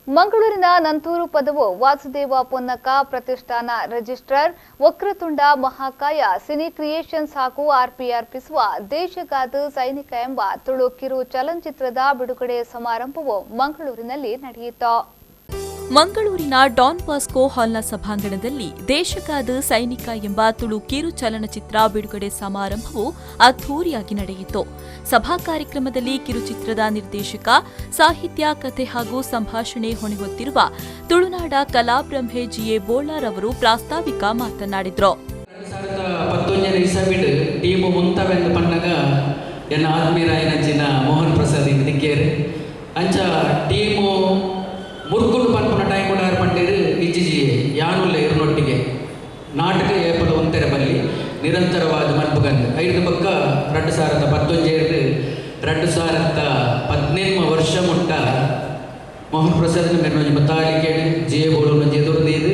ಮಂಗಳೂರಿನ ನಂತೂರು ಪದವು ವಾಸುದೇವ ಪೊನ್ನಕ ಪ್ರತಿಷ್ಠಾನ ರಿಜಿಸ್ಟ್ರಾರ್ ವಕ್ರತುಂಡ ಮಹಾಕಾಯ ಸಿನಿ ಕ್ರಿಯೇಷನ್ಸ್ ಹಾಗೂ ಆರ್ಪಿ ಅರ್ಪಿಸುವ ದೇಶಗಾದ ಸೈನಿಕ ಎಂಬ ತುಳು ಕಿರು ಚಲನಚಿತ್ರದ ಬಿಡುಗಡೆ ಸಮಾರಂಭವು ಮಂಗಳೂರಿನಲ್ಲಿ ನಡೆಯಿತು. ಮಂಗಳೂರಿನ ಡಾನ್ ಬಾಸ್ಕೋ ಹಾಲ್ನ ಸಭಾಂಗಣದಲ್ಲಿ ದೇಶಗಾದ ಸೈನಿಕ ಎಂಬ ತುಳು ಕಿರು ಚಲನಚಿತ್ರ ಬಿಡುಗಡೆ ಸಮಾರಂಭವು ಅದ್ಧೂರಿಯಾಗಿ ನಡೆಯಿತು. ಸಭಾ ಕಾರ್ಯಕ್ರಮದಲ್ಲಿ ಕಿರುಚಿತ್ರದ ನಿರ್ದೇಶಕ, ಸಾಹಿತ್ಯ, ಕಥೆ ಹಾಗೂ ಸಂಭಾಷಣೆ ಹೊಣೆ ಹೊತ್ತಿರುವ ತುಳುನಾಡ ಕಲಾಬ್ರಹ್ಮೆ ಜಿಎ ಬೋಳಾರ್ ಅವರು ಪ್ರಾಸ್ತಾವಿಕ ಮಾತನಾಡಿದರು. 2011ನೇ ಇಸವಿಡ್ ಟೀಮು ಮುಂತವೆಂದು ಪನ್ನಗ ಎನ್ನ ಆತ್ಮೀಯರಾಯನಂಚಿನ ಮೋಹನ್ ಪ್ರಸಾದ್ ತಿಕ್ಕೇರು. ಅಂಚ ಟೀಮು ಮುರ್ಕುಂಡು ಪನ್ಪುನ ಟೈಮ್ ಯಾರು ಪಂಡೇರು, ಇಜ್ಜಿಜಿ, ಯಾನುಲ್ಲ ಇರುನೊಟ್ಟಿಗೆ ನಾಟಕ ಏಪದ ಒಂತೆರೆ ಬಲ್ಲಿ ನಿರಂತರವಾದ ಮನ್ಪುಗಂದು. ಐದು ಪಕ್ಕ 2011 2018 ವರ್ಷ ಮುಟ್ಟ ಮೋಹನ್ ಪ್ರಸಾದ್ ಮೆನ್ನೊಂಜಿ ಮುತ್ತಾಲಿಕೆಡ್ ಜೇ ಬೋಳು ಒಂಜಿ ಎದುರು ದೀದು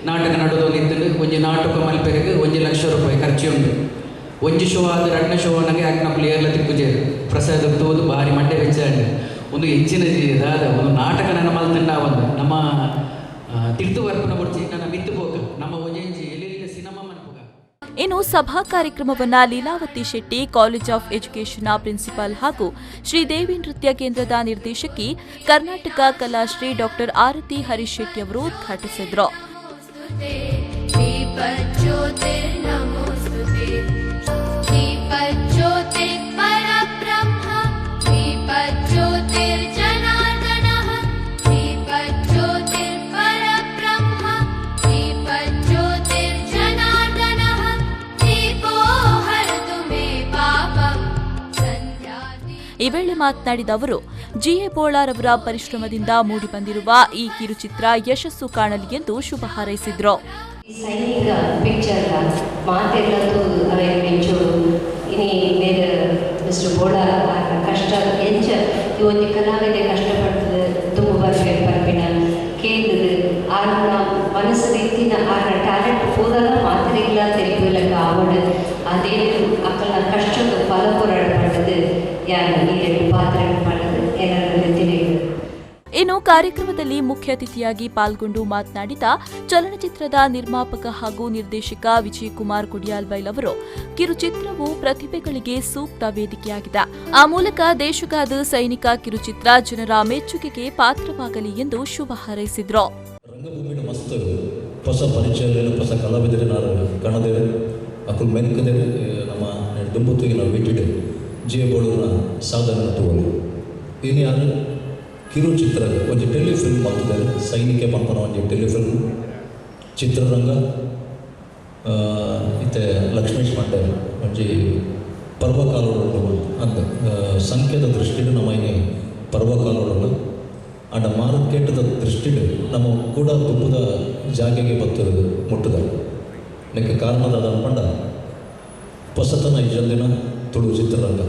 ನಾಟಕ ನಡುದೊಂದು ಇತ್ತಂಡು. ಒಂಜಿ ನಾಟಕ ಮಲ್ಪೆರೆಗ್ 1 ಲಕ್ಷ ರೂಪಾಯಿ ಖರ್ಚು ಉಂಡು. ಒಂಜಿ ಶೋ ಆದ ರಡ್ಡನೇ ಶೋ ಅನ್ನಗೆ ಯಾಕೆ ನಮ್ಮ ಏರ್ಲ ತಿಕ್ಕುಜೇರು. ಪ್ರಸಾದ್ ತೂದು ಭಾರಿ ಮಂಡೆ ಬೆಚ್ಚಾಂಡು. ಒಂದು ಹೆಚ್ಚಿನ ದಾದ ಒಂದು ನಾಟಕ ನನ್ನ ಮಲ್ತಂಡ ಒಂದು ನಮ್ಮ ತಿರ್ತು ಬರ್ಪುನ ಬೊಡ್ಚಿ, ನನ್ನ ಮಿತ್ತು ಪೋಕ ನಮ್ಮ ಒಂಜೆಂಜಿ ಎಲ್ಲಿ ಸಿನಿಮಾ ಮನ್ಪುಗ. ಇನ್ನು ಸಭಾ ಕಾರ್ಯಕ್ರಮವನ್ನ ಲೀಲಾವತಿ ಶೆಟ್ಟಿ ಕಾಲೇಜ್ ಆಫ್ ಎಜುಕೇಷನ್ನ ಪ್ರಿನ್ಸಿಪಾಲ್ ಹಾಗೂ ಶ್ರೀದೇವಿ ನೃತ್ಯ ಕೇಂದ್ರದ ನಿರ್ದೇಶಕಿ, ಕರ್ನಾಟಕ ಕಲಾಶ್ರೀ ಡಾಕ್ಟರ್ ಆರತಿ ಹರೀಶ್ ಶೆಟ್ಟಿ ಅವರು ಉದ್ಘಾಟಿಸಿದರು. दीपज्योतिर्नमोऽस्तु. दीपज्योतिः परब्रह्म, दीपज्योतिर्जनार्दनः, दीपज्योतिर्परब्रह्म, दीपज्योतिर्जनार्दनः, दीपो हरतु मे पापम् सन्ध्या. ಈ ವೇಳೆ ಮಾತನಾಡಿದ ಅವರು, ಜಿಎ ಬೋಳಾರ್ ಅವರ ಪರಿಶ್ರಮದಿಂದ ಮೂಡಿಬಂದಿರುವ ಈ ಕಿರುಚಿತ್ರ ಯಶಸ್ಸು ಕಾಣಲಿ ಎಂದು ಶುಭ ಹಾರೈಸಿದರು. ಸೈನಿಕ ಪಿಕ್ಚರ್ ಮಾತೆಲ್ಲ ತೂದು ಅವೇನು ಮೆಂಚೋಡು. ಇನಿ ಮೇರ್ ಮಿಸ್ಟರ್ ಬೋಳಾರ್ ಆರ್ನ ಕಷ್ಟ ಎಂಚ ಈ ಒಂಜಿ ಕಲಾವಿದೆ ಕಷ್ಟಪಡ್ತದೆ ದುಂಬು ಬರ್ಪೆ ಪರ್ಪಿನ ಕೇಂದ್ರದ ಆರ್ನ ಮನಸ್ಸು ರೀತಿನ ಆರ್ನ ಟ್ಯಾಲೆಂಟ್ ಪೂರಲ ಮಾತೆರೆಗ್ಲ ತೆರಿಪುಲಕ್ಕ ಆವಡ್. ಅದೇ ಅಕ್ಕಲ್ನ ಕಷ್ಟದ ಫಲ ಪೊರಾಡ ಪಂಡದು ಯಾರು ಈ ಎರಡು ಪಾತ್ರ ಪಂಡದು ಏನಾದ್ರು ತಿನಿಗೆ. ಇನ್ನು ಕಾರ್ಯಕ್ರಮದಲ್ಲಿ ಮುಖ್ಯ ಅತಿಥಿಯಾಗಿ ಪಾಲ್ಗೊಂಡು ಮಾತನಾಡಿದ ಚಲನಚಿತ್ರದ ನಿರ್ಮಾಪಕ ಹಾಗೂ ನಿರ್ದೇಶಕ ವಿಜಯಕುಮಾರ್ ಕೊಡಿಯಾಲ್ಬೈಲ್ ಅವರು, ಕಿರುಚಿತ್ರವು ಪ್ರತಿಭೆಗಳಿಗೆ ಸೂಕ್ತ ವೇದಿಕೆಯಾಗಿದೆ. ಆ ಮೂಲಕ ದೇಶಗಾದ ಸೈನಿಕ ಕಿರುಚಿತ್ರ ಜನರ ಮೆಚ್ಚುಗೆಗೆ ಪಾತ್ರವಾಗಲಿ ಎಂದು ಶುಭ ಹಾರೈಸಿದರು. ರಂಗಭೂಮಿಡ್ ಮಸ್ತ್ ಹೊಸ ಪರಿಚಯ, ಹೊಸ ಕಲಾವಿದರು ನಾನು ಕಣದೇರು, ಅಕುಲ್ ಮೆನ್ಕದೇರು. ನಮ್ಮ ದುಂಬುತ್ತಿಗೆ ನಾವು ವೇಟಿಡ್ ಜಿ ಬೋಳೂರಿನ ಸಾಧನೆ ತೂವೊಲಿ. ಇನಿ ಯಾರು ಕಿರುಚಿತ್ರ ಒಂಜಿ ಟೆಲಿಫಿಲ್ಮ್ ಮಲ್ತುದೆರ್, ಸೈನಿಕ ಪನ್ಪುನ ಒಂಜಿ ಟೆಲಿಫಿಲ್ಮ್. ಚಿತ್ರರಂಗ ಇತ್ತೆ ಲಕ್ಷ್ಮೀಶ್ ಮಂಡೆ ಒಂಜಿ ಪರ್ವಕಾಲೋಡು ಅಂದ್ ಸಂಖ್ಯೆದ ದೃಷ್ಟಿಡ್ ನಮ್ಮ ಇನಿ ಪರ್ವಕಾಲೋಡುಲ್ಲ. ಆಂಡ ಮಾರ್ಕೆಟ್ದ ದೃಷ್ಟಿಡ್ ನಮ್ಮ ಕೂಡ ದುಂಬುದ ಜಾಗೆಗೆ ಬತ್ತು ಮುಟ್ಟುದ. ನೆಕ್ಕೆ ಕಾರಣದ ಪಂಡ ಹೊಸತನ ಇಜ್ಜಂದಿನ ತುಳು ಚಿತ್ರರಂಗ.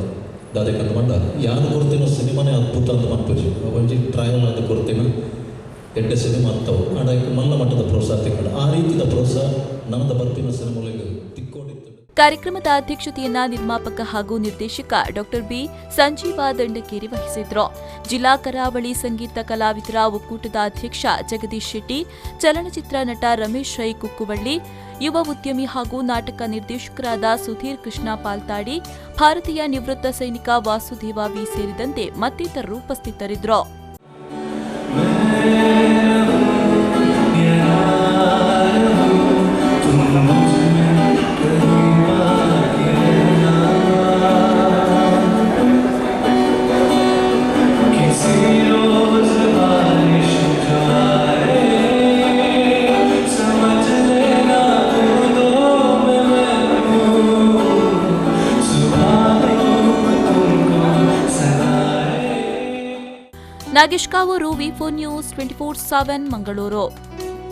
ದಾದೆಕಂತ ಪಂಡ ಯಾನು ಕೊರ್ತಿನ ಸಿನಿಮಾನೇ ಅದ್ಭುತ ಅಂತ ಪನ್ಪುಜಿ. ಒಂಜಿ ಟ್ರಯಲ್ ಆದ್ ಕೊರ್ತಿನ ಎಡ್ಡೆ ಸಿನಿಮಾ ಅಂತವು. ಆಂಡ ಐಕ್ ಮಲ್ಲ ಮಟ್ಟದ ಪ್ರೋತ್ಸಾಹ ತಿಕ್ಕಂಡ. ಆ ರೀತಿದ ಪ್ರೋತ್ಸಾಹ ನನ್ನದ ಬರ್ಪಿನ ಸಿನಿಮಾಗಳಿಗೆ ತಿಕ್ಕೋಡಿತ್ತು. ಕಾರ್ಯಕ್ರಮದ ಅಧ್ಯಕ್ಷತೆಯನ್ನ ನಿರ್ಮಾಪಕ ಹಾಗೂ ನಿರ್ದೇಶಕ ಡಾಕ್ಟರ್ ಬಿ ಸಂಜೀವ ದಂಡಕೇರಿ ವಹಿಸಿದ್ರು. ಜಿಲ್ಲಾ ಕರಾವಳಿ ಸಂಗೀತ ಕಲಾವಿದರ ಒಕ್ಕೂಟದ ಅಧ್ಯಕ್ಷ ಜಗದೀಶ್ ಶೆಟ್ಟಿ, ಚಲನಚಿತ್ರ ನಟ ರಮೇಶ್ ರೈ ಕುಕ್ಕುವಳ್ಳಿ, ಯುವ ಉದ್ಯಮಿ ಹಾಗೂ ನಾಟಕ ನಿರ್ದೇಶಕರಾದ ಸುಧೀರ್ ಕೃಷ್ಣ ಪಾಲ್ತಾಡಿ, ಭಾರತೀಯ ನಿವೃತ್ತ ಸೈನಿಕ ವಾಸುದೇವ ವಿ ಸೇರಿದಂತೆ ಮತ್ತಿತರರು ಉಪಸ್ಥಿತರಿದ್ದರು. तुम मुझ में कहीं बाकी रहना, किसी रोज बारिश जो आए, समझ लेना बूंदों में मैं हूँ, सुबह धूप तुमको सताए. Nagesh Kavoor, V 4 news 24/7, Mangaluru.